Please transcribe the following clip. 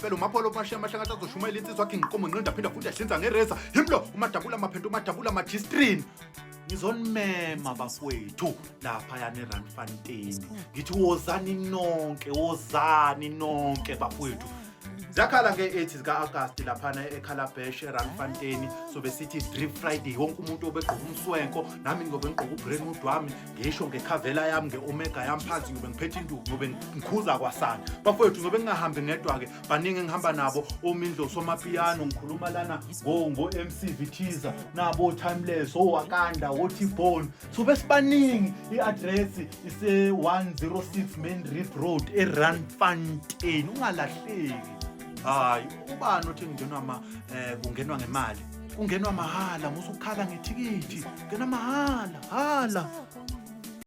ngampela umapholo umashiya amahlangathi azoshumayela insizwa akhe ngiqomo nqinda phinda futhi ehlinza ngereza yimlo umadabula maphenda umadabula majistrini. Ngizonimema bafowethu laphayana eRandfontein, ngithi wozani nonke, wozani nonke bafowethu. Ziyakhala nge-8 zika-Agasti laphana eCalabash eRandfontein, sobe sithi Drip Friday, wonke umuntu obegqoka umswenko, nami ngizobe ngigqoka ubrand wami, ngisho ngekhavela yami, nge-omega yami phansi, ngiyobe ngiphethe induku, ngiyobe ngikhuza kwasana bafowethu. Ngizobe ngingahambi ngedwa-ke, baningi engihamba nabo, omindlo somapiyano, ngikhuluma lana ngo-MC Vithiza, nabo Timeless, owakanda, o-T-Bone, sobe sibaningi. I-address ise-106 Main Reef Road eRandfontein, ungalahleki. Hayi, ubani othi kungenwa ma kungenwa ngemali? Kungenwa mahhala, musukukhala ngethikithi, kungena mahhala hala.